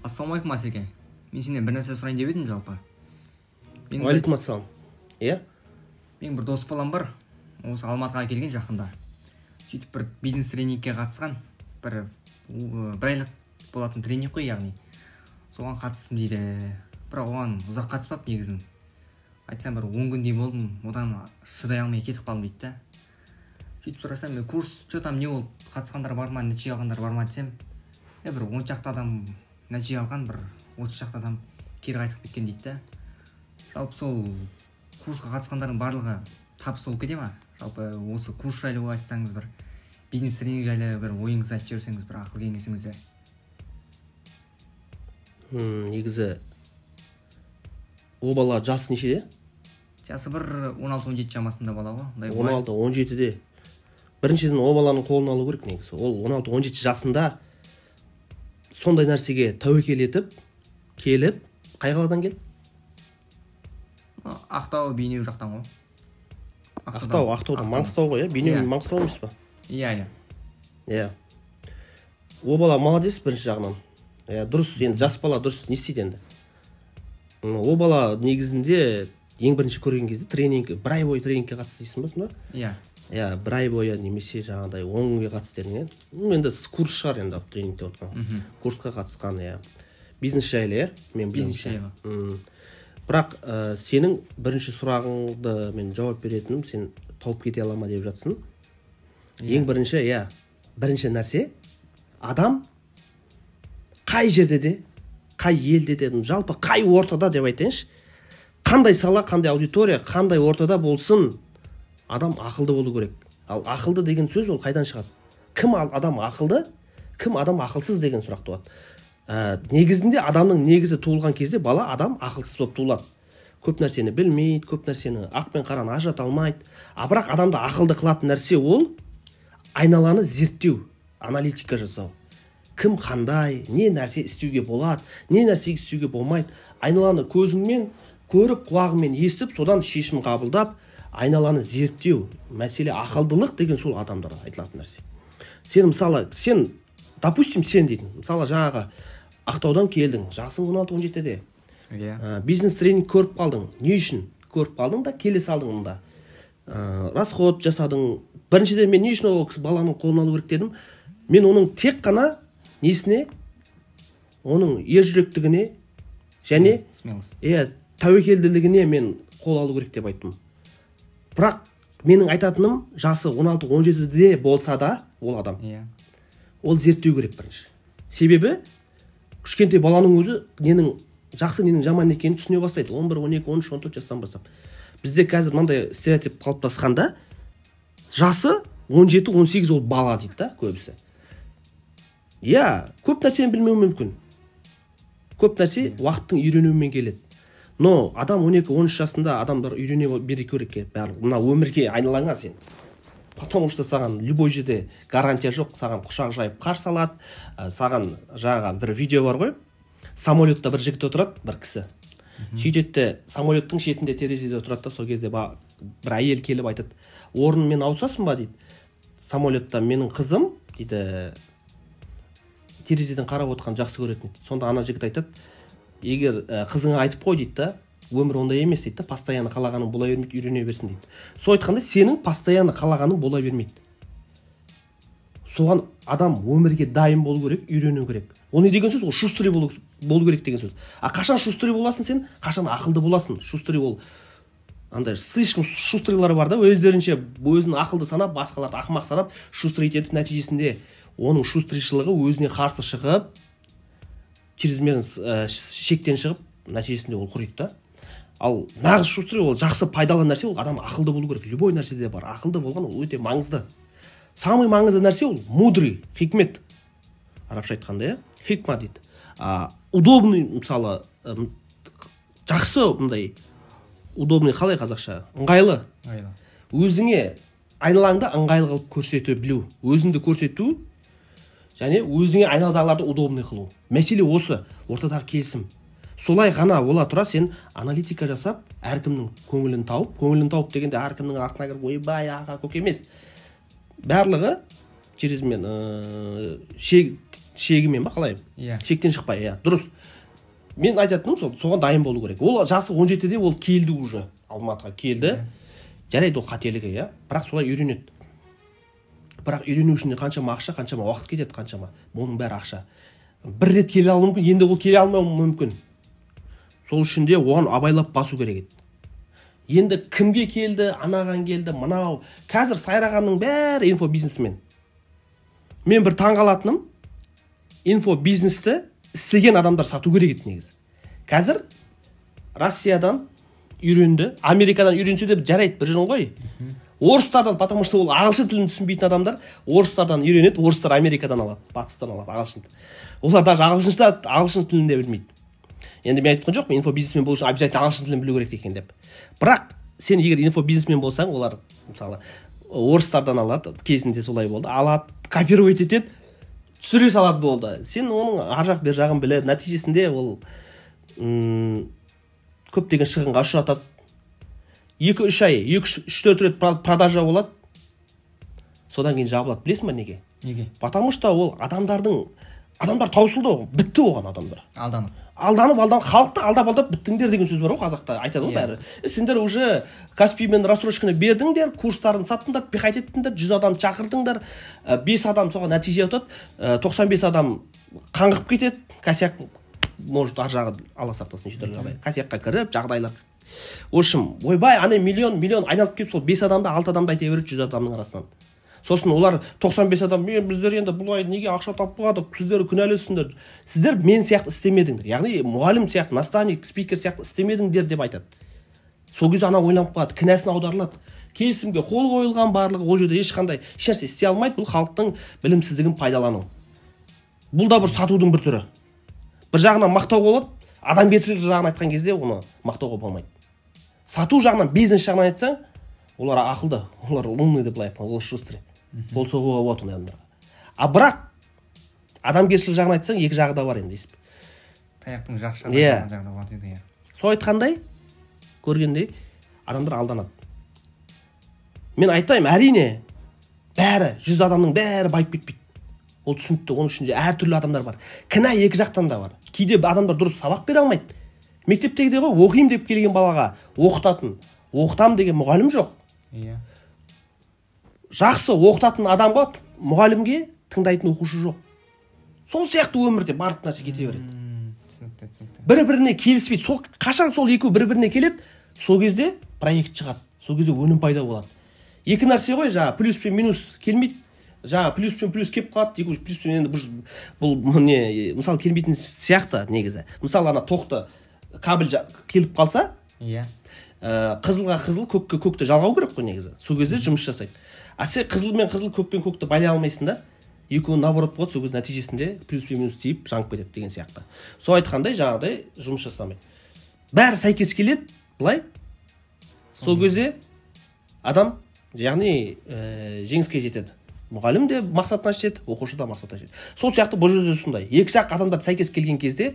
Ассалаумағалейкум, Асеке. Мен сенен бір нәрсе сұрайын деп едім жалпы. Менің бір, Уағалейкум ассалам. Иә. Менің бір дос балам бар. Осы Алматыға келген жақында. Сөйтіп бір бизнес тренингке қатысқан. Бір бір айлық болатын тренинг қой, яғни. Соған қатыстым дейді. Бірақ оған ұзақ қатыспапты негізі. Айтсам, бір 10 күндей болдым, одан шыдай алмай кетіп қалдым дейді да. Сөйтіп сұрасам, мен курс че там не болды, қатысқандар бар ма, нәтиже алғандар бар ма десем, бір 10 шақты адам нәтиже алған, бір 30 шақты адам кері қайтып кеткен дейді да. Жалпы сол курсқа қатысқандардың барлығы табыс болып кете ма? Жалпы осы курс жайлы айтсаңыз, бір бизнес тренинг жайлы бір ойыңызды айтып жіберсеңіз, бір ақыл кеңесіңізді. Негізі ол бала жасы нешеде? Жасы бір 16-17 шамасында бала ғой. Ондай он бай. 6-17-де. Біріншіден, ол баланың қолын алу керек негізі. Ол 16-17 жасында сондай нәрсеге тәуекел етіп келіп, қай қаладан келді? Ақтау, Бейнеу жақтан ғой. Ақтау, Ақтаудан, Маңғыстау ғой, иә? Бейнеу. Иә. Маңғыстау емес па? Иә. Иә, ол бала молодец бірінші жағынан, иә, дұрыс. Енді жас бала дұрыс не істейді енді? Ол бала негізінде ең бірінші көрген кезде тренинг, бір ай бойы тренингке қатысты дейсің ба сонда? Иә. Иә, бір ай бойы немесе жаңағыдай 10 күнге қатысты дедің, иә? Ну, енді курс шығар енді, тренинг деп отқан. Курсқа қатысқан, иә, бизнес жайлы, иә, мен Бизнес білуімше. жайлы. Бірақ сенің бірінші сұрағыңды мен жауап беретінім, сен тауып кете ала ма деп жатсың. Иә. Ең бірінші, иә, бірінші нәрсе, адам қай жерде де, қай елде де, жалпы қай ортада деп айтайыншы, қандай сала, қандай аудитория, қандай ортада болсын, адам ақылды болу керек. Ал ақылды деген сөз ол қайдан шығады? Кім адам ақылды, кім адам ақылсыз деген сұрақ туады. Негізінде адамның негізі туылған кезде бала адам ақылсыз болып туылады. Көп нәрсені білмейді, көп нәрсені, ақ пен қараны ажырата алмайды. А бірақ адамды ақылды қылатын нәрсе ол айналаны зерттеу, аналитика жасау. Кім қандай, не нәрсе істеуге болады, не нәрсе істеуге болмайды. Айналаны көзіңмен көріп, құлағыңмен естіп, содан шешім қабылдап, айналаны зерттеу. Мәселе ақылдылық деген сол адамдарға айтылатын нәрсе. Сен мысалы, сен, допустим, сен дейтін, мысалы, жаңағы Ақтаудан келдің, жасың 16-17-де. Иә. Бизнес тренинг көріп қалдың. Не үшін көріп қалдың да келе салдың мұнда? Расход жасадың. Біріншіден, мен не үшін ол кісі баланың қолын алу керек дедім? Мен оның тек қана несіне, оның ержүректігіне және Смелость. Иә, тәуекелділігіне мен қол алу керек деп айттым. Бірақ менің айтатыным, жасы 16-17-де болса да ол адам ол зерттеу керек бірінші. Себебі кішкентай баланың өзі ненің жақсы, ненің жаман екенін түсіне бастайды 11, 12, 13, 14 жастан бастап. Бізде қазір мынандай стереотип қалыптасқанда, жасы 17, 18 ол бала дейді да көбісі. Иә, көп нәрсені білмеуі мүмкін, көп нәрсе уақыттың үйренуімен келеді. Но адам 12, 13 жасында адамдар үйрене беру керек барлық мына өмірге, айналаңа сен. Потому что саған любой жерде гарантия жоқ, саған құшақ жайып қарсы алады. Саған жаңағы бір видео бар ғой, самолетта бір жігіт отырады, бір кісі сөйтеді де, самолеттің шетінде терезеде отырады да. Сол кезде бір әйел келіп айтады: «Орынмен ауысасың ба?» – дейді. «Самолетта менің қызым, – дейді, – терезеден қарап отырған жақсы көретін», – дейді. Сонда ана жігіт айтады: «Егер қызыңа айтып қой, – дейді да, – өмір ондай емес, – дейді да, – постоянно қалағаның бола бермейді, үйрене берсін», – дейді. Сол айтқанда, сенің постоянно қалағаның бола бермейді. Соған адам өмірге дайын болу керек, үйрену керек. Ол не деген сөз? Ол шустрый болу керек деген сөз. А қашан шустрый боласың сен? Қашан ақылды боласың? Шустрый ол андай слишком шустрыйлар бар да, өздерінше өзін ақылды санап, басқаларды ақымақ санап, шустрый етіп, нәтижесінде оның шустрыйшылығы өзіне қарсы шығып, чрезмерно шектен шығып, нәтижесінде ол құриды да. Ал нағыз шустрый ол жақсы, пайдалы нәрсе. Ол адам ақылды болу керек, любой нәрседе бар. Ақылды болған ол өте маңызды, самый маңызды нәрсе. Ол мудрый, хикмет, арабша айтқанда, иә, хикма дейді. А, удобный, мысалы, жақсы, мындай удобный қалай қазақша, ыңғайлы. Ыңғайлы. Өзіңе айналаңды ыңғайлы қылып көрсете білу, өзіңді көрсету және өзіңе айналадағыларды удобный қылу. Мәселе осы ортадағы келісім. Солай ғана бола тұра сен аналитика жасап, әркімнің көңілін тауып, көңілін тауып дегенде әркімнің артына кіріп, ойбай, аға, көке емес, барлығы через мен Шегімен ба қалай? Иә. Шектен шықпай, иә, дұрыс. Мен айтатыным сол, соған дайын болу керек. Ол жасы 17-де ол келді уже, Алматыға келді. Жарайды, ол қателігі, иә. Бірақ солай үйренеді. Бірақ үйрену үшін қаншама ақша, қаншама уақыт кетеді, қаншама. Оның бәрі ақша. Бір рет келе алуы мүмкін, енді ол келе алмауы мүмкін. Сол үшін де оған абайлап басу керек еді. Енді кімге келді, анаған келді, мынау. Қазір сайрағанның бәрі инфобизнесмен. Мен бір таңғалатыным, инфобизнесті істеген адамдар сату керек еді негізі. Қазір Россиядан үйренді, Америкадан үйренсе де жарайды, бір жын ғой. Орыстардан, потому что ол ағылшын тілін түсінбейтін адамдар орыстардан үйренеді, орыстар Америкадан алады, батыстан алады ағылшын. Олар даже ағылшын тілін де білмейді. Енді мен айтқан жоқпын, инфобизнесмен болу үшін обязательно ағылшын тілін білу керек екен деп. Бірақ сен егер инфобизнесмен болсаң, олар мысалы орыстардан алады, кезінде солай болды, алады, копировать етеді, түсіре салады болды. Сен оның ар жақ бер жағын біліп, нәтижесінде ол көптеген шығынға ұшыратады. 2-3 ай, 2-3-4 рет продажа болады. Содан кейін жабылады. Білесің ба неге? Неге? Потому что ол адамдар таусылды оған, бітті оған адамдар. Алданып. Алданып, халықты алдап біттіңдер деген сөз бар ғой қазақта, айтады ғой бәрі. Сендер уже Каспиймен рассрочканы бердіңдер, курстарын саттыңдар, пихать еттіңдер, 100 адам шақырдыңдар, 5 адам соған нәтиже ұтады, 95 адам қаңғып кетеді, косяк, может, ар жағы Алла сақтасын, неше түрлі жағдай. Косякқа кіріп, жағдайлар. В общем, ойбай, ана миллион айналып келіп, сол 5 адамды, 6 адамды айта береді 100 адамның арасынан. Сосын олар 95 адам, біздер енді бұлай неге ақша таппадық, сіздер күнәлісіңдер. Сіздер мен сияқты істемедіңдер. Яғни мұғалім сияқты, наставник, спикер сияқты істемедіңдер деп айтады. Сол кезде ана ойланып қалады, кінәсін аударылады. Келісімге қол қойылған барлығы, ол жерде ешқандай ешнәрсе істей алмайды. Бұл халықтың білімсіздігін пайдалану. Бұл да бір сатудың бір түрі. Бір жағынан мақтауға болады, адамгершілік жағынан айтқан кезде оны мақтауға болмайды. Сату жағынан, бизнес жағынан айтсаң, олар ақылды, олар умный деп былай айтқан, ол шустрый. Қол соғуға болады ондай адамдарға. А бірақ адамгершілік жағынан айтсаң, екі жағы да бар енді. Таяқтың жақсы жағы да бар дейді, иә. Сол айтқандай, көргендей, адамдар алданады. Мен айтайын, әрине, бәрі, 100 адамның бәрі байып кетпейді. Ол түсінікті, оның ішінде әртүрлі адамдар бар. Кінә екі жақтан да бар. Кейде адамдар дұрыс сабақ бере алмайды. Мектептегідей ғой, оқимын деп келген балаға оқытатын, оқытам деген мұғалім жоқ. Иә. Жақсы оқытатын адамға, мұғалімге тыңдайтын оқушы жоқ. Сол сияқты өмірде барлық нәрсе кете береді. Түсінікті, түсінікті. Бір-біріне келіспейді. Сол қашан сол екеуі бір-біріне келеді, сол кезде проект шығады, сол кезде өнім пайда болады. Екі нәрсе ғой, жаңа плюс пен минус келмейді. Жаңа плюс пен плюс келіп қалады, екі плюс пен енді бұл не, мысалы келмейтін сияқты негізі. Мысалы ана тоқты кабель келіп қалса, иә. Қызылға қызыл, көкке көкті жалғау керек қой негізі. Сол кезде жұмыс жасайды. А сен қызыл мен қызыл, көк пен көкті байлай алмайсың да, екеуі наоборот болады, сол кезде нәтижесінде плюс пен минус тиіп жанып кетеді деген сияқты. Сол айтқандай жаңағыдай жұмыс жасамайды. Бәрі сәйкес келеді, былай. Сол кезде адам, яғни жеңіске жетеді. Мұғалім де мақсатына жетеді, оқушы да мақсатына жетеді. Сол сияқты бұл жерде сондай. Екі жақ адамдар сәйкес келген кезде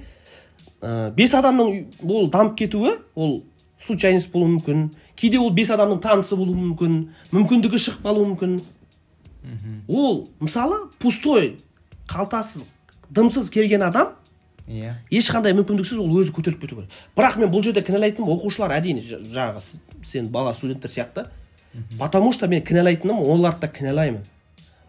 5 адамның ол дамып кетуі, ол случайность болуы мүмкін. Кейде ол 5 адамның танысы болуы мүмкін, мүмкіндігі шығып қалуы мүмкін. Ол, мысалы, пустой, қалтасыз, дымсыз келген адам, иә, ешқандай мүмкіндіксіз ол өзі көтеріліп кету керек. Бірақ мен бұл жерде кінәлайтыным оқушылар, әрине, жаңағы сен бала студенттер сияқты. Потому что мен кінәлайтыным, оларды да кінәлаймын.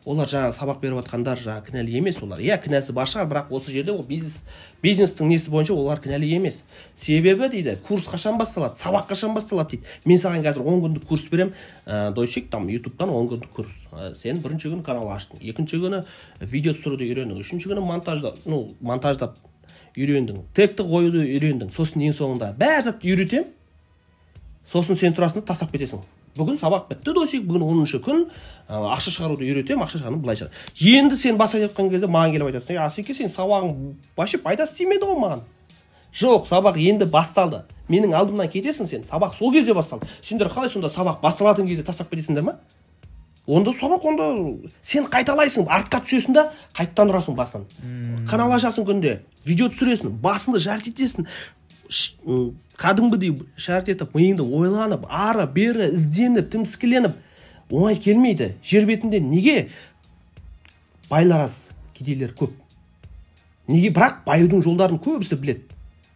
Олар жаңа сабақ беріп жатқандар жаңа кінәлі емес олар. Иә, кінәсі бар шығар, бірақ осы жерде ол бизнестің несі бойынша олар кінәлі емес. Себебі дейді, курс қашан басталады, сабақ қашан басталады дейді. Мен саған қазір 10 күндік курс берем, дойчик, там ютубтан 10 күндік курс. Сен бірінші күні канал аштың, екінші күні видео түсіруді үйрендің, үшінші күні монтаждап үйрендің, тегті қоюды үйрендің. Сосын ең соңында бәрі затты үйретем. Сосын сен тұрасың да тастап кетесің. Бүгін сабақ бітті досик, бүгін 10-шы күн, ақша шығаруды үйретемін, ақша шығару былай шығар. Енді сен бас айтып жатқан кезде маған келіп айтасың, Асеке, сен сабағың вообще пайдасы тимеді ғой маған. Жоқ, сабақ енді басталды. Менің алдымнан кетесің сен, сабақ сол кезде басталды. Сендер қалай сонда сабақ басталатын кезде тастап кетесіңдер ма? Онда сабақ, онда сен қайталайсың, артқа түсесің да, қайттан ұрасың басынан. Канал ашасың күнде, видео түсіресің, басыңды жарт етесің. Кәдімгідей шарт етіп, миыңды ойланып, ары бері ізденіп, тіміскіленіп, оңай келмейді. Жер бетінде неге байлар аз, кедейлер көп? Неге? Бірақ баюдың жолдарын көбісі біледі.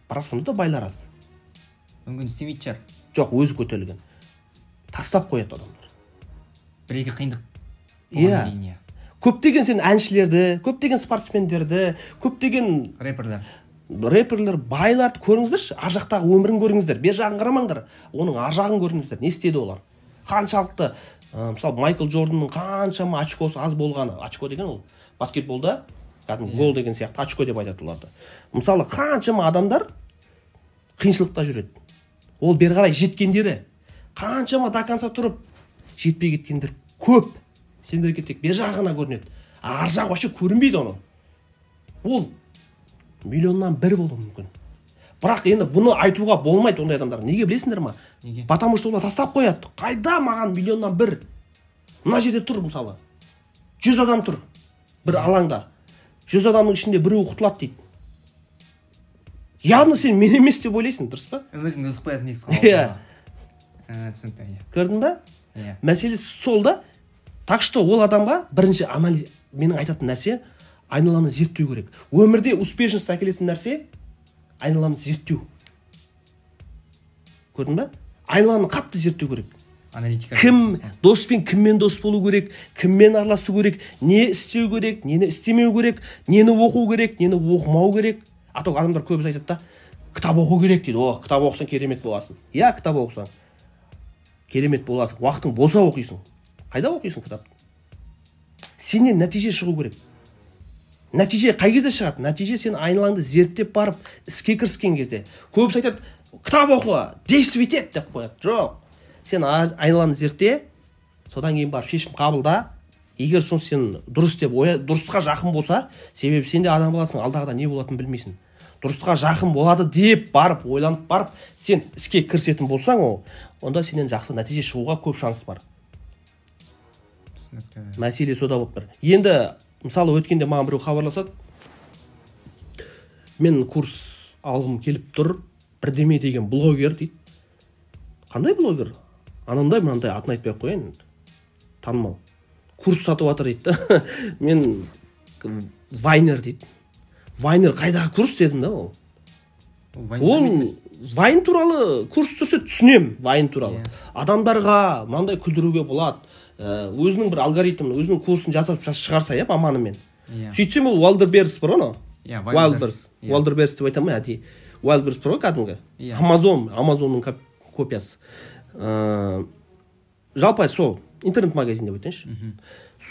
Бірақ сонда да байлар аз. Мүмкін істемейтін шығар. Жоқ, өзі көтерілген. Тастап қояды адамдар. Бір-екі қиындық. Иә. Көптеген сен әншілерді, көптеген спортсмендерді, көптеген рэперлер, байларды көріңіздерші, ар жақтағы өмірін көріңіздер, бер жағын қарамаңдар, оның ар жағын көріңіздер, не істеді олар? Қаншалықты, мысалы, Майкл Джорданның қаншама очкосы аз болғаны, очко деген ол баскетболда кәдімгі гол деген сияқты очко деп айтады оларды. Мысалы, қаншама адамдар қиыншылықта жүреді. Ол бері қарай жеткендері, қаншама до конца тұрып жетпей кеткендер көп. Сендерге тек бер жағы ғана көрінеді. Ар жағы вообще көрінбейді оның. Ол миллионнан бір болуы мүмкін. Бірақ енді бұны айтуға болмайды ондай адамдар. Неге білесіңдер ма? Неге? Потому что олар тастап қояды. Қайда маған миллионнан бір? Мына жерде тұр мысалы. 100 адам тұр бір алаңда. 100 адамның ішінде біреуі құтылады дейді. Явно сен мен емес деп ойлайсың, дұрыс па? Өзіңді үзіп қоясың дейсің ғой. Иә. Түсінікті, иә. Көрдің ба? Иә. Мәселе сол да. Так что ол адамға бірінші анализ, менің айтатын нәрсе, айналаны зерттеу керек. Өмірде успешность әкелетін нәрсе айналаны зерттеу. Көрдің ба? Айналаны қатты зерттеу керек. Аналитика. Кім доспен, кіммен дос болу керек, кіммен араласу керек, не істеу керек, нені істемеу керек, нені оқу керек, нені оқымау керек. А то адамдар көбісі айтады да, кітап оқу керек дейді. О, кітап оқысаң керемет боласың. Иә, кітап оқысаң керемет боласың. Уақытың болса оқисың. Қайда оқисың кітап? Сенен нәтиже шығу керек. Нәтиже қай кезде шығады? Нәтиже сен айналаңды зерттеп барып, іске кіріскен кезде. Көбісі айтады, кітап оқы, действовать ет деп қояды. Жоқ. Сен айналаңды зертте, содан кейін барып шешім қабылда. Егер соны сен дұрыс деп дұрысқа жақын болса, себебі сен де адам боласың, алдағыда не болатынын білмейсің. Дұрысқа жақын болады деп барып, ойланып барып, сен іске кірісетін болсаң, онда сенен жақсы нәтиже шығуға көп шанс бар. Мәселе сода болып тұр. Енді, мысалы, өткенде маған біреу хабарласады. Мен курс алғым келіп тұр, бірдеме деген блогер дейді. Қандай блогер? Анандай мынандай, атын айтпай ақ қояйын енді. Танымал. Курс сатып жатыр дейді да. Мен вайнер дейді. Вайнер қайдағы курс дедім да ол. Ол вайн туралы курс түсірсе түсінемін, вайн туралы. Адамдарға мынандай күлдіруге болады. Өзінің бір алгоритмін, өзінің курсын жасап шығарса, иә, маманымен. Сөйтсем ол Wildberries бар ғой, Wildberries. Wildberries деп айтамын, әдейі. Wildberries бар ғой кәдімгі. Amazon, Amazonның копиясы. Жалпы сол интернет-магазин деп айтайыншы.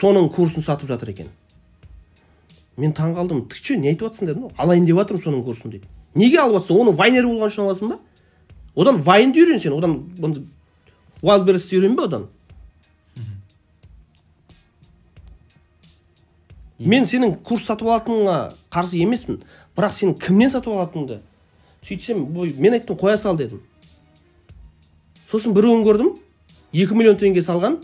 Соның курсын сатып жатыр екен. Мен таң қалдым. Ты че, не айтып жатсың дедім. Алайын деп жатырмын соның курсын дейді. Неге алып жатсың? Оның вайнер болған үшін аласың ба? Одан вайнды үйрен сен, одан Wildberries'ті үйрен бе одан? Мен сенің курс сатып алатыныңа қарсы емеспін, бірақ сен кімнен сатып алатыныңды. Сөйтсем, мен айттым, қоя сал дедім. Сосын біреуін көрдім, 2 миллион теңге салған,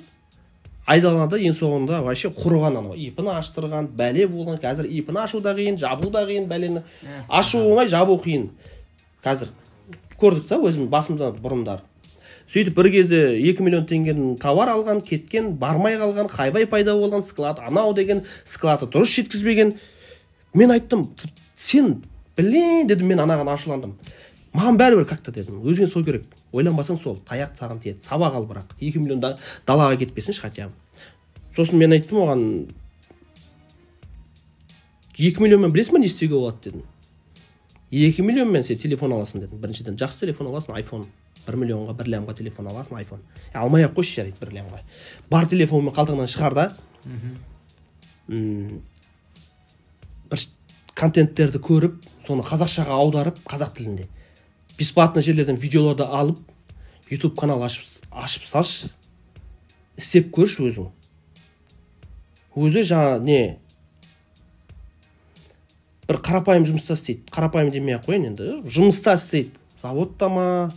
айдаланада ең соңында вообще құрыған анау, ипін аштырған, бәле болған. Қазір ипін ашу да қиын, жабу да қиын, бәлені. Ашу оңай, жабу қиын. Қазір көрдік та өзім басымдан бұрындар. Сөйтіп бір кезде 2 миллион теңгенің товар алған, кеткен, бармай қалған, хайвай пайда болған, склад анау деген, склады дұрыс жеткізбеген. Мен айттым, сен блин дедім, мен анаған ашуландым. Маған бәрібір как-то дедім, өзіңе сол керек. Ойланбасаң сол, таяқ саған тиеді, сабақ ал бірақ. 2 миллион далаға кетпесінші хотя бы. Сосын мен айттым оған, 2 миллионмен білесің бе не істеуге болады дедім. 2 миллионмен сен телефон аласың дедім. Біріншіден жақсы телефон аласың, iPhone. 1 миллионға, 1 лямға телефон аласың, iPhone. Алмай ақ қойшы жарайды 1 лямға. Бар телефонмен қалтаңнан шығар да. Бір контенттерді көріп, соны қазақшаға аударып, қазақ тілінде. Бесплатно жерлерден видеоларды алып, YouTube канал ашып салшы, істеп көрші өзің. Өзі жаңа не бір қарапайым жұмыста істейді. Қарапайым демей ақ қояйын енді. Жұмыста істейді. Заводта ма?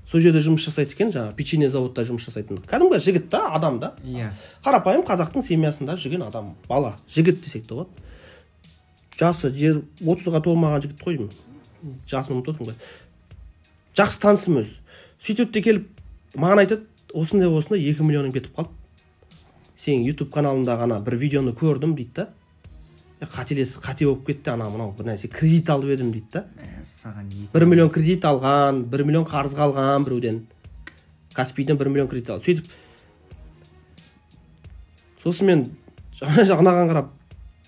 Сол жерде жұмыс жасайды екен, жаңа печенье заводта жұмыс жасайтын. Кәдімгі жігіт та, адам да. Иә. Қарапайым қазақтың семьясында жүрген адам, бала, жігіт десек те болады. Жасы 30-ға толмаған жігіт қой деймін. Жасын ұмытып отырмын ғой. Жақсы танысым өзі. Сөйтіп те келіп маған айтады, осындай осындай 2 миллионым кетіп қалды. Сенің YouTube каналында ғана бір видеоны көрдім дейді да. Қателес, қате болып кетті, ана мынау бір нәрсе кредит алып едім дейді да. Саған 1 миллион кредит алған, 1 миллион қарызға алған біреуден. Каспийден 1 миллион кредит алды. Сөйтіп сосын мен анаған қарап,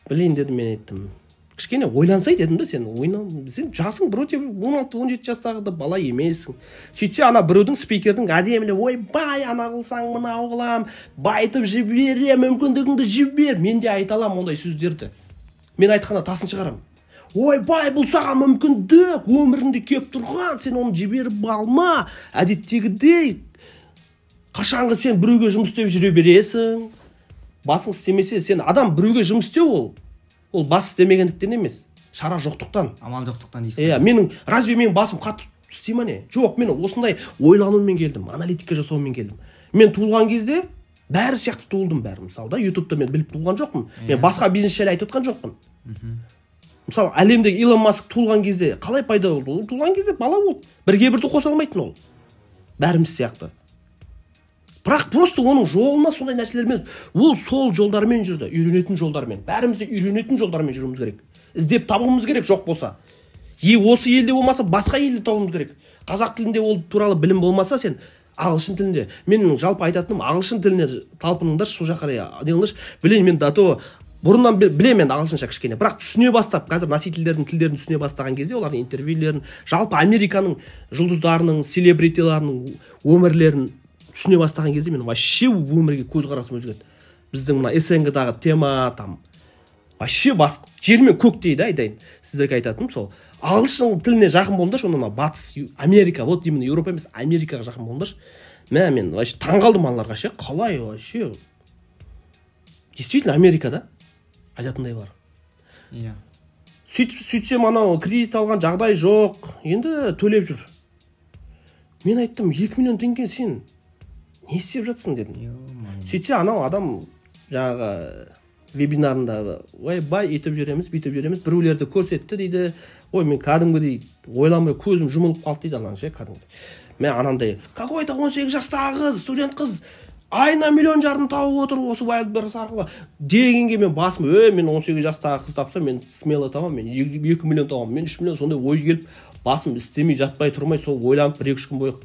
блин дедім, мен айттым. Кішкене ойлансай дедім да, сен ойна, сен жасың вроде 16-17 жастағы да бала емессің. Сөйтсе ана біреудің спикердің әдемілеп, ойбай, ана қылсаң мынау қылам, байытып жіберем, мүмкіндігіңді жібер. Мен де айта аламын ондай сөздерді. Мен айтқанда тасын шығарам. Ойбай, бұл саған мүмкіндік, өміріңде кеп тұрған, сен оны жіберіп алма. Әдеттегідей қашанғы сен біреуге жұмыс істеп жүре бересің. Басың істемесе, сен адам біреуге жұмыс істеу ол. Ол бас істемегендіктен емес, шара жоқтықтан. Амал жоқтықтан дейсің. Иә, менің разве менің басым қатты істей ма не? Жоқ, мен осындай ойланумен келдім, аналитика жасаумен келдім. Мен туылған кезде бәрі сияқты туылдым бәрі, мысалы да, ютубта мен біліп туылған жоқпын. Мен басқа бизнес жайлы айтып отқан жоқпын. Мысалы, әлемдегі Илон Маск туылған кезде қалай пайда болды? Ол туылған кезде бала болды. Бірге бірді қоса алмайтын ол. Бәріміз сияқты. Бірақ просто оның жолына сондай нәрселермен, ол сол жолдармен жүрді, үйренетін жолдармен. Бәріміз де үйренетін жолдармен жүруіміз керек. Іздеп табуымыз керек, жоқ болса. Осы елде болмаса, басқа елде табуымыз керек. Қазақ тілінде ол туралы білім болмаса, сен ағылшын тілінде. Менің жалпы айтатыным, ағылшын тіліне талпыныңдаршы, сол жаққа қарай не қылыңдаршы. Білейін, мен до того бұрыннан білемін енді ағылшынша кішкене, бірақ түсіне бастап, қазір носительдердің тілдерін түсіне бастаған кезде, олардың интервьюлерін, жалпы Американың жұлдыздарының, селебритиларының өмірлерін түсіне бастаған кезде мен вообще өмірге көзқарасым өзгерді. Біздің мына СНГ-дағы тема там вообще бас жер мен көктей да, айтайын. Сіздерге айтатыным сол. Ағылшын тіліне жақын болыңдаршы, онда мына Батыс, Америка, вот именно Еуропа емес, Америкаға жақын болыңдаршы. Мә, мен вообще таңғалдым аналарға ше, қалай вообще. Действительно Америкада айтатындай бар. Иә. Сөйтсем анау кредит алған жағдай жоқ, енді төлеп жүр. Мен айттым, 2 миллион теңге сен не істеп жатсың дедім. Сөйтсе анау адам жаңағы вебинарында, ойбай, өйтіп жүреміз, бүйтіп жүреміз, біреулерді көрсетті дейді. Ой, мен кәдімгідей ойланбай көзім жұмылып қалды дейді ананы ше, кәдімгідей. Мен анандай какой-то 18 жастағы қыз, студент қыз айына 1,5 миллион тауып отыр осы Wildberries арқылы дегенге мен басым, мен 18 жастағы қыз тапсам, мен смело табамын, мен 2 миллион табамын, мен 3 миллион, сондай ой келіп, басым істемей, жатпай тұрмай, сол ойланып 1-2 күн бойы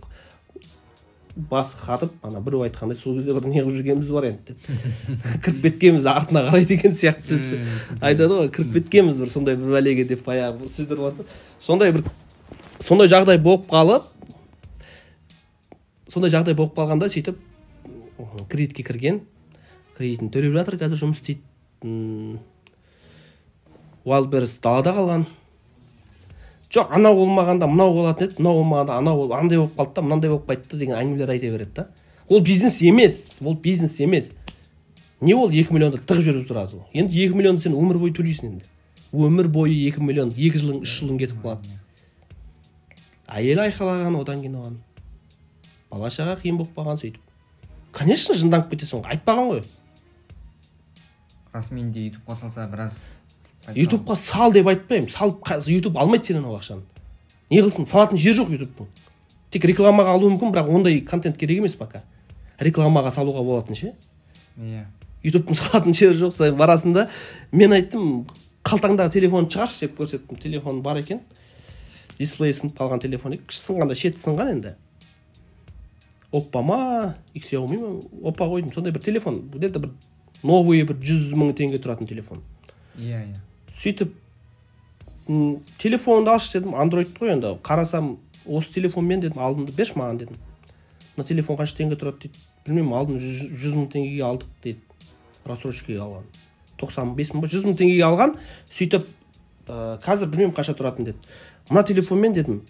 бас қатып, ана біреу айтқандай, сол кезде бір не қылып жүргеніміз бар енді деп. Кіріп кеткенбіз артына қарай деген сияқты сөз айтады ғой, кіріп кеткенбіз бір сондай бір бәлеге деп баяғы бір сөздер болады. Сондай бір сондай жағдай болып қалып, сондай жағдай болып қалғанда сөйтіп кредитке кірген, кредитін төлеп жатыр, қазір жұмыс істейді. Wildberries далада қалған. Жоқ, анау болмағанда мынау болатын еді, мынау болмағанда анау болып, андай болып қалды да, мынандай болып қайтты деген әңгімелер айта береді да. Ол бизнес емес, ол бизнес емес. Не ол 2 миллионды тығып жіберіп сразу. Енді 2 миллионды сен өмір бойы төлейсің енді. Өмір бойы 2 миллион, 2 жылың, 3 жылың кетіп қалады. Әйелі айқайлаған, одан кейін оған. Бала шаға қиын болып қалған сөйтіп. Конечно, жынданып кетесің, айтпаған ғой. Расымен де ютубқа салса біраз. Ютубқа сал деп айтпаймын. Салып ютуб алмайды сенен ол ақшаны. Не қылсын, салатын жер жоқ ютубтың. Тек рекламаға алуы мүмкін, бірақ ондай контент керек емес пока. Рекламаға салуға болатын ше. Иә. Ютубтың салатын жері жоқ, сен барасың да, мен айттым, қалтаңдағы телефонды шығаршы деп көрсеттім. Телефон бар екен. Дисплейі сынып қалған телефон екен. Сынғанда шеті сынған енді. Оппа ма, Xiaomi ма, оппа қойдым. Сондай бір телефон, где-то бір новый бір 100 мың теңге тұратын телефон. Иә, иә. Сөйтіп телефонды алшы дедім, Android қой енді. Қарасам, осы телефонмен дедім, алдымды берші маған дедім. Мына телефон қанша теңге тұрады дейді. Білмеймін, алдым 100 мың теңгеге алдық дейді. Рассрочкаға алған. 95 мың ба, 100 мың теңгеге алған. Сөйтіп, қазір білмеймін қанша тұратын деді. Мына телефонмен дедім,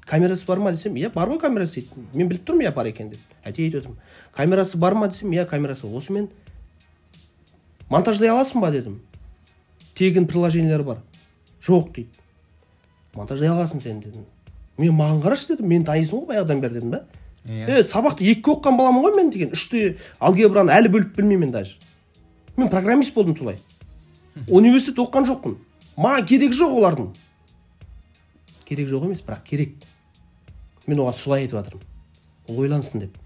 камерасы бар ма десем, иә бар ғой камерасы дейді. Мен біліп тұрмын, иә бар екен деді. Әдейі айтып отырмын. Камерасы бар ма десем, иә камерасы. Осымен монтаждай аласың ба дедім. Тегін приложениелер бар. Жоқ дейді. Монтаждай аласың сен дедім. Мен маған қарашы дедім, мен танисың ғой баяғыдан бері дедім ба. Сабақты 2-ге оқыған баламын ғой мен деген. 3-те алгебраны әлі бөліп білмеймін даже. Мен программист болдым солай. Университет оқыған жоқпын. Маған керек жоқ олардың. Керек жоқ емес, бірақ керек. Мен оған солай айтып жатырмын. Ол ойлансын деп.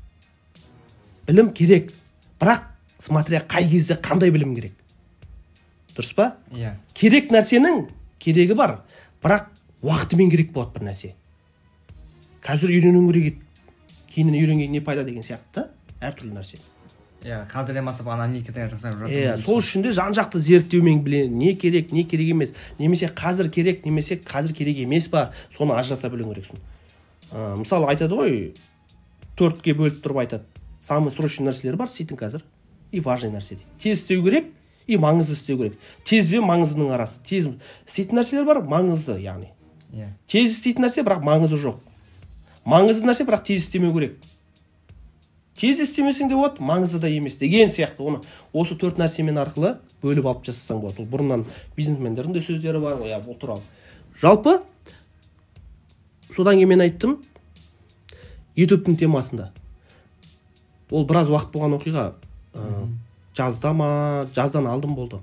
Білім керек, бірақ смотря қай кезде қандай білім керек. Дұрыс па? Иә. Керек нәрсенің керегі бар, бірақ уақытымен керек болады бір нәрсе. Қазір үйрену керек еді, кейіннен үйренген не пайда деген сияқты да, әртүрлі нәрсе. Иә, қазірден бастап аналитика жасап жатыр. Иә, сол үшін де жан-жақты зерттеумен біле, не керек, не керек емес, немесе қазір керек, немесе қазір керек емес па, соны ажырата білу керексің. Мысалы айтады ғой, 4-ке бөліп тұрып айтады. Самый срочный нәрселер бар істейтін қазір, и важный нәрсе дейді. Тез істеу керек, и маңызды істеу керек. Тез бен маңыздының арасы. Тез істейтін нәрселер бар, маңызды, яғни. Иә. Тез істейтін нәрсе, бірақ маңызы жоқ. Маңызды нәрсе, бірақ тез істемеу керек. Тез істемесең де болады, маңызды да емес деген сияқты. Оны осы 4 нәрсемен арқылы бөліп алып жасасаң болады. Ол бұрыннан бизнесмендердің де сөздері бар ғой, бұл туралы. Жалпы содан кейін мен айттым, YouTube-тың темасында. Ол біраз уақыт болған оқиға. Жазда ма, жаздан алдым болды.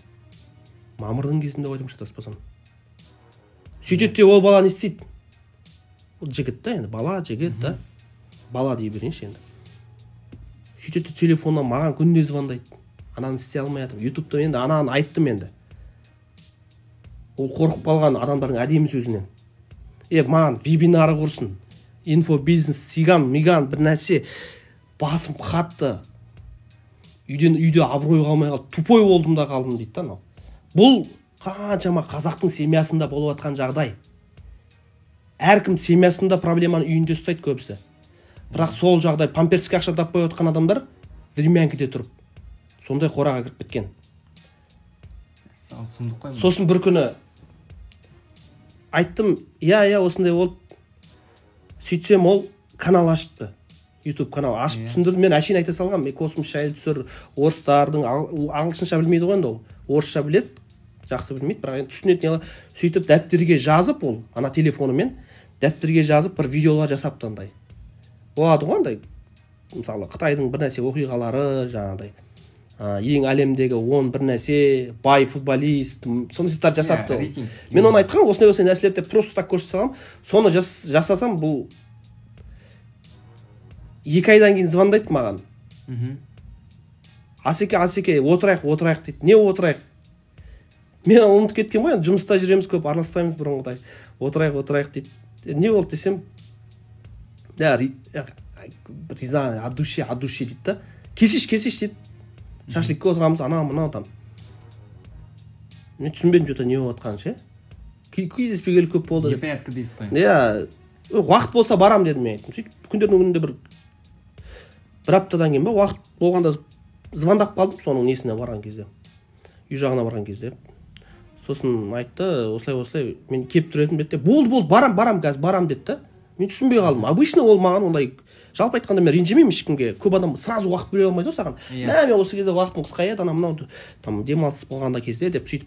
Мамырдың кезінде ойдым, шатаспасам. Сөйтеді де ол бала не істейді? Ол жігіт та енді, бала, жігіт та. Бала дей берейінші енді. Сөйтеді телефоннан маған күнде звондайды. Ананы істей алмай жатырмын. YouTube-та енді ананы айттым енді. Ол қорқып қалған адамдардың әдемі сөзінен. Маған вебинары құрсын. Инфобизнес, сиган, миган бір нәрсе. Басым қатты. Үйде абырой қалмай қалды. Тупой болдым да қалдым дейді да анау. Бұл қаншама қазақтың семьясында болып жатқан жағдай. Әркім семьясында проблеманы үйінде ұстайды көбісі. Бірақ сол жағдай памперске ақша таппай отқан адамдар времянкеде тұрып сондай қораға кіріп кеткен. Сұмдық қой. Сосын бір күні айттым, иә, осындай болды. Сөйтсем ол канал ашыпты. YouTube канал ашып түсіндірді. Мен әшейін айта салғанмын. Мен космос жайлы түсір, орыстардың ағылшынша білмейді ғой енді ол. Орысша біледі, жақсы білмейді, бірақ енді түсінетін. Сөйтіп дәптерге жазып ол, ана телефонымен дәптерге жазып бір видеолар жасапты андай. Болады ғой андай, мысалы Қытайдың бір нәрсе оқиғалары, жаңағыдай ең әлемдегі 10 бір нәрсе, бай футболист, сондай заттар жасапты. Мен оны айтқан, осындай нәрселерді просто так көрсете саламын. Соны жасасам, бұл 2 айдан кейін звондайды маған. Асеке, Асеке, отырайық, отырайық дейді. Не отырайық? Мен ұмытып кеткен ғой, жұмыста жүреміз көп, араласпаймыз бұрынғыдай. Отырайық, отырайық дейді. Не болды десем, риза, от души, от души дейді да. Келсейші, келсейші дейді. Шашлыкке отырамыз, ана мынау там. Мен түсінбедім, что-то не болып жатқанын ше. Кездеспегелі көп болды деп. Непонятно дейсіз ғой. Иә, уақыт болса барам дедім мен айттым. Сөйтіп күндердің күнінде бір аптадан кейін ба, уақыт болғанда звондап қалдым соның несіне барған кезде. Үй жағына барған кезде. Сосын айтты, осылай-осылай мен келіп тұр едім деді. Болды, болды, барам, барам қазір, барам деді да. Мен түсінбей қалдым. Обычно ол маған ондай, жалпы айтқанда мен ренжімеймін ешкімге. Көп адам сразу уақыт бөле алмайды ғой саған. Мә, мен осы кезде уақытым қысқа еді, ана мынау там демалыс болғанда кезде деп сөйтіп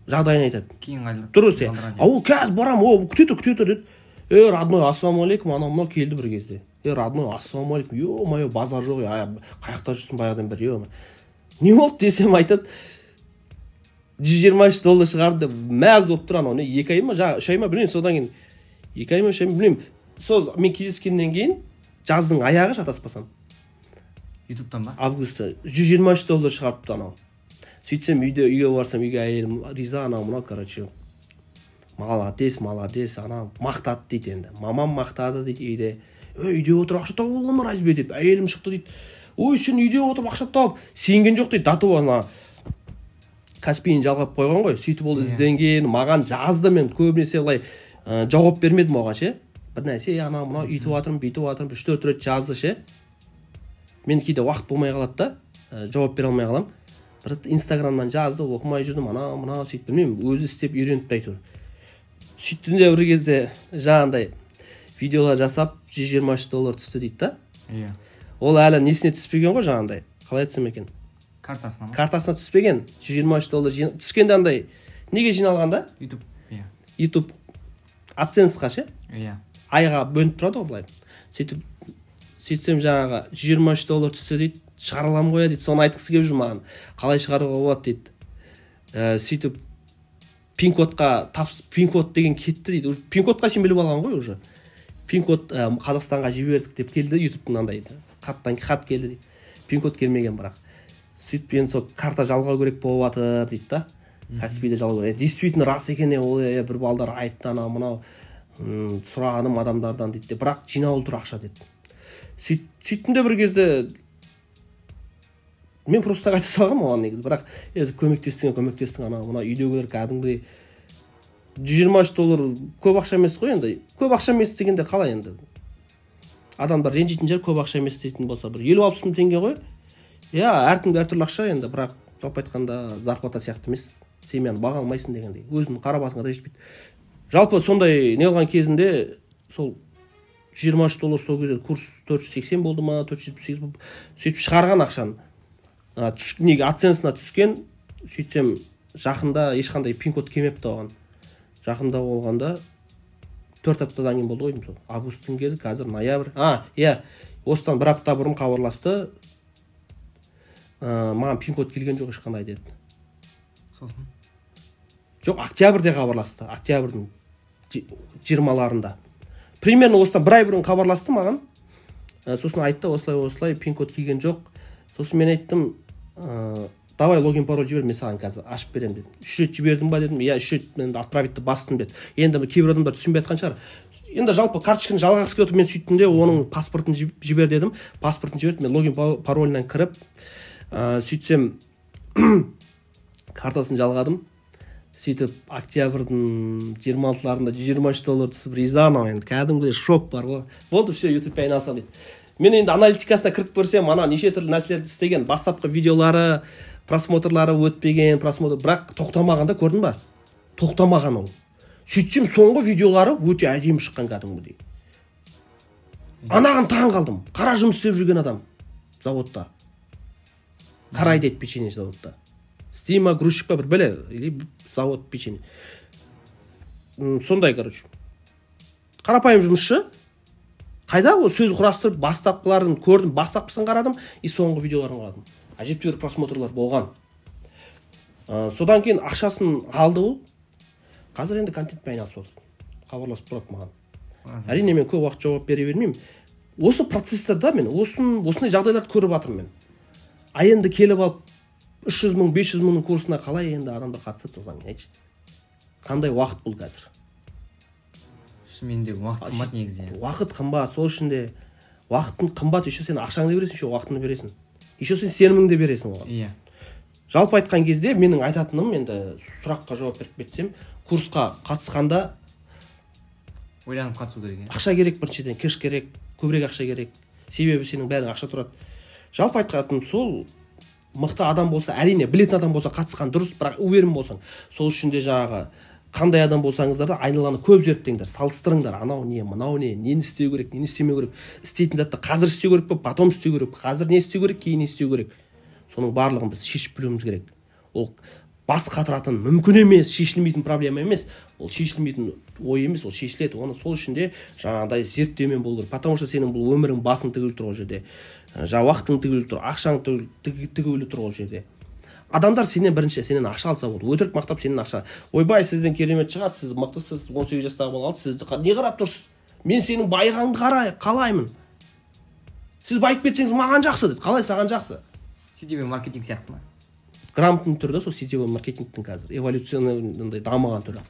жағдайын айтады. Кейін қайда? Дұрыс. А ол қазір барам, о, күте тұр, күте тұр деді. Родной, ассалаумағалейкум, анау мынау келді бір кезде. Родной, ассалаумағалейкум, ё-моё, базар жоқ, қаяқта жүрсің баяғыдан бері, ё-моё. Не болды десем айтады, $123 шығарды деп мәз болып тұр анау. Не, 2 ай ма, жаңа 3 ай ма білмеймін, содан кейін 2 ай ма, 3 ай ма білмеймін. Сол мен кездескеннен кейін жаздың аяғы шатаспасам. YouTube-тан ба? Августта $123 шығарыпты анау. Сөйтсем үйге барсам, үйге әйелім риза, анау мынау, короче. Молодец, молодец, анау мақтады дейді енді. Мамам мақтады дейді үйде. Үйде отырып ақша тауып алған ба разве деп. Әйелім шықты дейді. Ой, сен үйде отырып ақша тауып, сенген жоқ дейді. Дату ана Каспийін жалғап қойған ғой. Сөйтіп ол ізденген, маған жазды, мен көбінесе былай жауап бермедім оған ше. Бір нәрсе, анау мынау үйтіп жатырмын, бүйтіп жатырмын, 3-4 рет жазды ше. Мен кейде уақыт болмай қалады да, жауап бере алмай қаламын. Бір Инстаграмнан жазды, оқымай жүрдім, анау мынау сөйтіп білмеймін, өзі істеп үйреніп әйтеуір. Сөйттім де бір кезде жаңағындай видеолар жасап $123 түсті дейді да. Иә. Ол әлі несіне түспеген ғой жаңағындай. Қалай айтсам екен? Картасына ма? Картасына түспеген. $123 түскенде андай неге жиналған да? YouTube, иә. YouTube AdSense-қа ше? Иә. Айға бөлініп тұрады ғой былай. Сөйтіп сөйтсем жаңағы $123 түсті дейді, шығара аламын ғой дейді. Соны айтқысы келіп жүр маған. Қалай шығаруға болады дейді. Сөйтіп пин-кодқа пин-код деген кетті дейді. Пин-кодқа шейін біліп алған ғой уже. Пин-код Қазақстанға жібердік деп келді, YouTube-тың андай хаттан хат келді дейді. Пин-код келмеген бірақ. Сөйтіп енді сол карта жалғау керек болып жатыр дейді да. Каспийде жалғау керек. Действительно рас екен, ол бір балдар айтты, анау мынау сұрағаным адамдардан дейді, бірақ жинаулы тұр ақша деді. Сөйттім де бір кезде мен просто так айта салғанмын оған негізі, бірақ көмектестің, анау мынау үйдегілер кәдімгідей $123 көп ақша емес қой енді. Көп ақша емес дегенде қалай енді? Адамдар ренжитін жер көп ақша емес дейтін болса, бір 50-60 мың теңге ғой. Иә, әркімге әртүрлі ақша енді, бірақ жалпы айтқанда зарплата сияқты емес. Семьяны баға алмайсың дегендей, өзіңнің қара басыңа да жетпейді. Жалпы сондай не қылған кезінде сол $23 сол кезде курс 480 болды ма, 478 болды. Сөйтіп шығарған ақшаны. Неге AdSense-на түскен, сөйтсем жақында ешқандай пин-код келмепті оған. Жақында болғанда 4 аптадан кейін болды ғой деймін сол. Августтың кезі, қазір ноябрь. Иә, осыдан бір апта бұрын хабарласты. Маған пин-код келген жоқ ешқандай деді. Сосын? Жоқ, октябрьде хабарласты, октябрьдің 20-ларында. Примерно осыдан бір ай бұрын хабарласты маған. Сосын айтты, осылай пин-код келген жоқ. Сосын мен айттым, давай логин пароль жібер, мен саған қазір ашып беремін дедім. 3 рет жібердім ба дедім. Иә, 3 рет мен отправить бастым деді. Енді кейбір адамдар түсінбей жатқан шығар. Енді жалпы карточканы жалғағысы келіп отыр, мен сөйттім де оның паспортын жібер дедім. Паспортын жіберді, мен логин паролінен кіріп, сөйтсем картасын жалғадым. Сөйтіп октябрьдің 26-ларында $123 түсіп риза анау енді кәдімгідей шок бар ғой. Болды, все, ютубпен айналысамын дейді. Мен енді аналитикасына кіріп көрсем, ана неше түрлі нәрселерді істеген, бастапқы видеолары, просмотрлары өтпеген, просмотр, бірақ тоқтамаған да, көрдің ба? Тоқтамаған ол. Сөйтсем соңғы видеолары өте әдемі шыққан кәдімгідей. Анаған таң қалдым. Қара жұмыс істеп жүрген адам заводта. Карай дейді печенье заводта. Стима, грузчик па бір бәле, или завод печенье. Сондай, короче. Қарапайым жұмысшы. Қайда ол сөз құрастырып, бастапқыларын көрдім, бастапқысын қарадым, и соңғы видеоларын қарадым. Әжептәуір просмотрлар болған. Содан кейін ақшасын алды ол. Қазір енді контентпен айналысып отыр. Хабарласып тұрады маған. Әрине мен көп уақыт жауап бере бермеймін. Осы процесстерда мен осындай жағдайларды көріп жатырмын мен. А енді келіп алып 300 мың, 500 мыңның курсына қалай енді адамдар қатысады содан кейін айтшы. Қандай уақыт бұл қазір? Шынымен де уақыт қымбат негізі. Уақыт қымбат, сол үшін де уақытың қымбат, еще сен ақшаңды бересің, еще уақытыңды бересің. Еще сен сеніміңді бересің оған. Иә. Жалпы айтқан кезде менің айтатыным, енді сұраққа жауап беріп кетсем, курсқа қатысқанда ойланып қатысу керек. Ақша керек біріншіден, кэш керек, көбірек ақша керек. Себебі сенің бәрің ақша тұрады. Жалпы айтқаным сол, мықты адам болса, әрине білетін адам болса қатысқан дұрыс, бірақ уверен болсаң. Сол үшін де жаңағы қандай адам болсаңыздар да айналаны көп зерттеңдер, салыстырыңдар, анау не, мынау не, нені істеу керек, нені істемеу керек, істейтін затты қазір істеу керек пе, потом істеу керек, қазір не істеу керек, кейін не істеу керек. Соның барлығын біз шешіп білуіміз керек. Ол бас қатыратын мүмкін емес, шешілмейтін проблема емес, ол шешілмейтін ой емес, ол шешіледі. Оны сол үшін де жаңағыдай зерттеумен болу керек. Потому что сенің бұл өмірің басың тігіліп тұр ол жерде. Жаңа уақытың тігіліп тұр, ақшаң тігіліп тұр ол жерде. Адамдар сенен бірінші, сенен ақша алса болды. Өтірік мақтап сенен ақша. Ойбай, сізден керемет шығады, сіз мықтысыз, 18 жастағы бала алды, сізді не қарап тұрсыз? Мен сенің байығаныңды қалаймын. Сіз байып кетсеңіз маған жақсы деді. Қалай саған жақсы? Сетевой маркетинг сияқты ма? Грамотный түрде сол сетевой маркетингтің қазір эволюцияның дамыған түрі.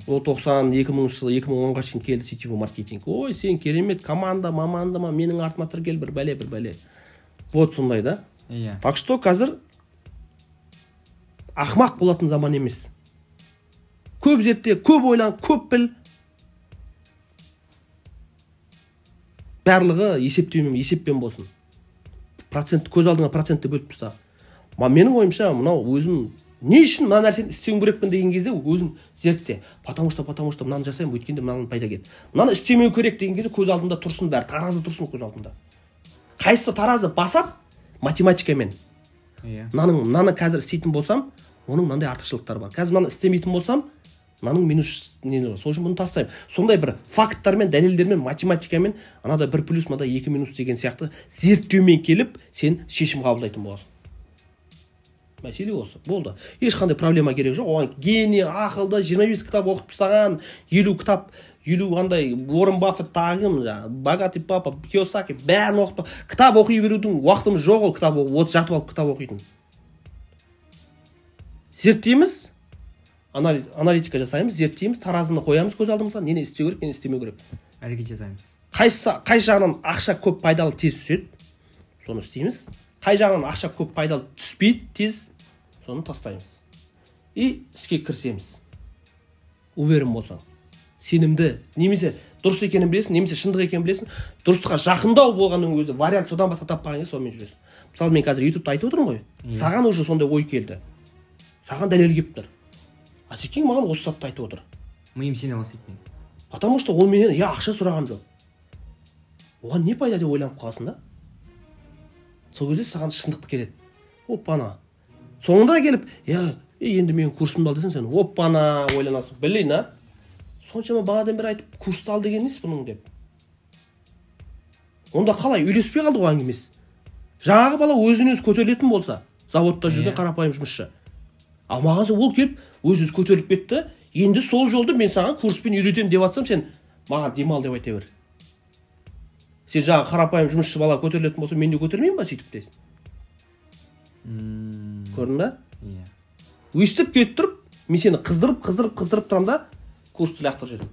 Ол 92 жылы 2010-ға шейін келді сетевой маркетинг. Ой, сен керемет команда, маманда ма, менің артыма тіркел, бір бәле, бір бәле. Вот сондай да. Иә. Так что қазір ақымақ болатын заман емес. Көп зертте, көп ойлан, көп біл. Барлығы есептеумен, есеппен болсын. Процент, көз алдыңа процентті бөліп таста. Менің ойымша, мынау өзім не үшін мына нәрсені істеуім керекпін деген кезде өзің зертте. Потому что мынаны жасаймын, өйткенде мынадан пайда келеді. Мынаны істемеу керек деген кезде көз алдында тұрсын бәрі, таразы тұрсын көз алдында. Қайсысы таразы басады математикамен. Иә. Мынаны қазір істейтін болсам, оның мынандай артықшылықтары бар. Қазір мынаны істемейтін болсам, мынаның минус нені бар. Сол үшін бұны тастаймын. Сондай бір факттармен, дәлелдермен, математикамен, анада бір плюс, мынада екі минус деген сияқты зерттеумен келіп, сен шешім қабылдайтын боласың. Мәселе осы. Болды. Ешқандай проблема керек жоқ. Оған гений, ақылды, 25 кітап оқып тастаған, 50 кітап, 50 қандай Уоррен Баффет тағы кім, Богатый папа, Кийосаки, бәрін оқып, кітап оқи берудің уақытымыз жоқ ол кітап оқып, жатып алып кітап оқитын. Зерттейміз, аналитика жасаймыз, зерттейміз, таразыны қоямыз көз алдымызға, нені істеу керек, нені істемеу керек. Әрекет жасаймыз. Қай жағынан ақша көп пайдалы тез түседі, соны істейміз. Қай жағынан ақша көп пайдалы түспейді тез, соны тастаймыз. И іске кірісеміз. Уверен болсаң, сенімді, немесе дұрыс екенін білесің, немесе шындық екенін білесің, дұрысқа жақындау болғанның өзі вариант содан басқа таппаған кезде сонымен жүресің. Мысалы, мен қазір ютубта айтып отырмын ғой, саған уже сондай ой келді, саған дәлел келіп тұр. Асекең маған осы затты айтып отыр. Миым сене бастайды мен. Потому что ол менен я ақша сұраған жоқ. Оған не пайда деп ойланып қаласың да. Сол кезде саған шындықты келеді. Оппана. Соңында келіп, я енді менің курсымды ал десең, сен оппана ойланасың. Блин, а? Соншама бағанадан бері айтып курсты ал деген несі бұның деп. Онда қалай үйлеспей қалды ғой әңгімесі. Жаңағы бала өзін өзі көтерілетін болса, заводта жүрген қарапайым жұмысшы. Ал маған ол келіп өз өзі көтеріліп кетті. Енді сол жолды мен саған курспен үйретемін деп атсам, сен маған демал деп айта бер. Сен жаңағы қарапайым жұмысшы бала көтерілетін болса, мен де көтермеймін ба сөйтіп де? Көрдің ба? Иә. Өйстіп келіп тұрып, мен сені қыздырып, қыздырып, қыздырып тұрамын да, курсты лақтырып жіберемін.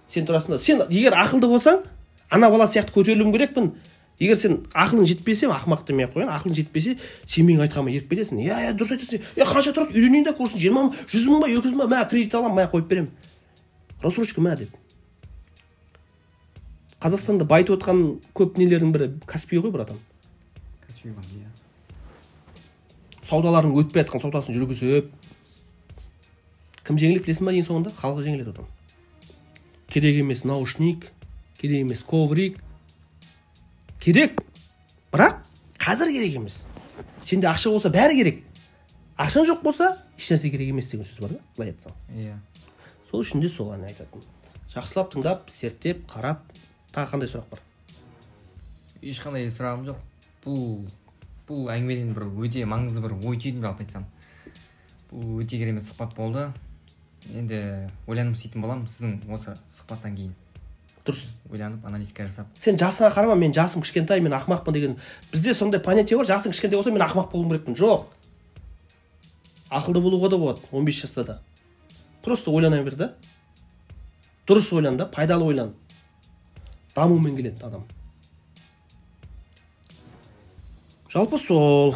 Сен тұрасың да, сен егер ақылды болсаң, ана бала сияқты көтерілуім керекпін. Егер сен ақылың жетпесе, ақымақ демей ақ қояйын, ақылың жетпесе, сен менің айтқаныма еріп кетесің. Иә, иә, дұрыс айтасың. Е, қанша тұрады, үйренейін да курсын, 20 мың, 100 мың ба, 200 мың ба, мә, кредит аламын, мә, қойып беремін. Рассрочка мә деп. Қазақстанда байытып отқан көп нелердің бірі Каспий ғой, братан. Каспий банк, иә. Саудаларын өтпей жатқан саудасын жүргізіп, кім жеңіледі білесің ба ең соңында? Халық жеңіледі одан. Керек емес наушник, керек емес коврик. Керек, бірақ қазір керек емес. Сенде ақша болса бәрі керек. Ақшаң жоқ болса ешнәрсе керек емес деген сөз бар да, былай айтсаң. Иә. Сол үшін де сол әне айтатын. Жақсылап тыңдап, зерттеп, қарап, тағы қандай сұрақ бар? Ешқандай сұрағым жоқ. Бұл әңгімеден бір өте маңызды бір ой түйдім жалпы айтсам. Бұл өте керемет сұхбат болды. Енді ойланып істейтін боламын сіздің осы сұхбаттан кейін. Дұрыс. Ойланып, аналитика жасап. Сен жасыңа қарама, мен жасым кішкентай, мен ақымақпын деген. Бізде сондай понятие бар, жасың кішкентай болса, мен ақымақ болуым керекпін. Жоқ. Ақылды болуға да болады, 15 жаста да. Просто ойлана бер да. Дұрыс ойлан да, пайдалы ойлан. Дамумен келеді адам. Жалпы сол.